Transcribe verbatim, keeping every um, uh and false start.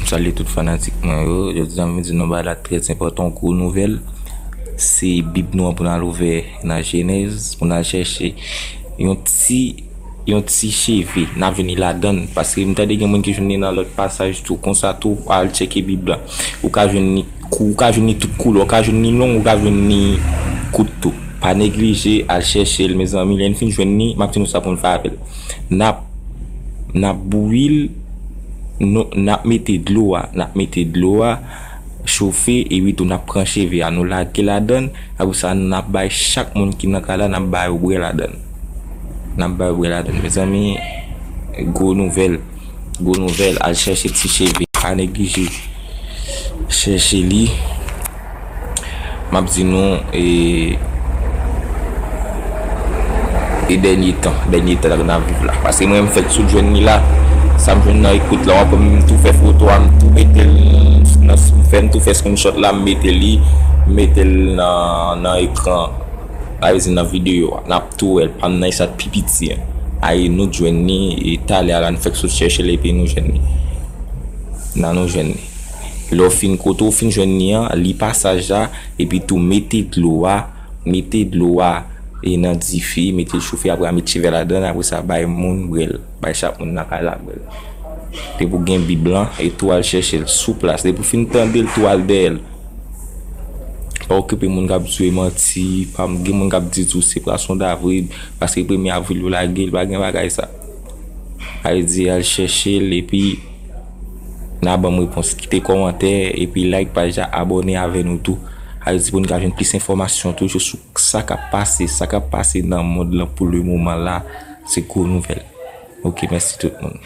Salye tout fanatik mwen yo. Jodi a m vin di nou bagay la trè enpòtan, gwo nouvèl. Se Bib nou an pou n al ouvè nan Jenèz, pou n al chèche yon ti yon ti cheve, n ap jwenn li ladan l. Paske m tande gen moun ki jwenn li nan lòt pasaj tou. Konsa tou, al tcheke Bib la. Ou ka jwenn li kou, ou ka jwenn li tout koulè, ou ka jwenn li long, ou ka jwenn li kout tou. Pa neglije al chèche l, mezanmi. Lè n fin jwenn li, m ap di nou sa pou n fè avè l. N ap, n ap bouyi l, nou, n ap mete dlo a, n ap mete dlo a, chofe, epi tou n ap pran cheve a, nou lage ladan l, apre sa n ap bay chak moun ki nan kay la, n ap ba yo bwè ladan l. N ap ba yo bwè ladan l. Mezanmi, gwo nouvèl, gwo nouvèl, al chèche ti cheve, pa neglije chèche li. M ap di nou, e, e dènye tan, dènye tan n ap viv la. Paske mwen, m fèk sot jwenn li la. Sa m jwenn nan ekout la, w ap wè m tou fè foto a, m tou mete l nan, m fè, m tou fè screenshot la, m mete li, m mete l nan, nan ekran, sa vle di nan videyo a. N ap tou wè l, pa m nan esat pi piti an. Ayi, nou jwenn li, e talè a la, n fèk sot chèche l, epi nou jwenn li. Nan nou jwenn li. Lè w fin, kote w fin jwenn li an, li pasaj la, epi tou mete dlo a, mete dlo a e nan dife, mete l chofe, apre a met cheve ladan l, apre sa bay moun bwè l, bay chak moun nan kay la bwè l. Depi w gen Bib lan, e tou al chèche l sou plas. Depi w fin tande l, tou al dèyè l. Pa okipe moun k ap di w e manti, pa gen moun k ap di tou se pwason davrid, paske premye avril yo lage l, pa gen bagay sa. Sa vle di al chèche l, epi n a ban m repons. Kite kòmantè, epi like paj la, abòne avè nou tou. Sa vle di pou n ka jwenn plis enfòmasyon toujou sou sa k ap pase, sa k ap pase nan mond lan pou le moman la, se gwo nouvèl. Ok, mèsi tout moun.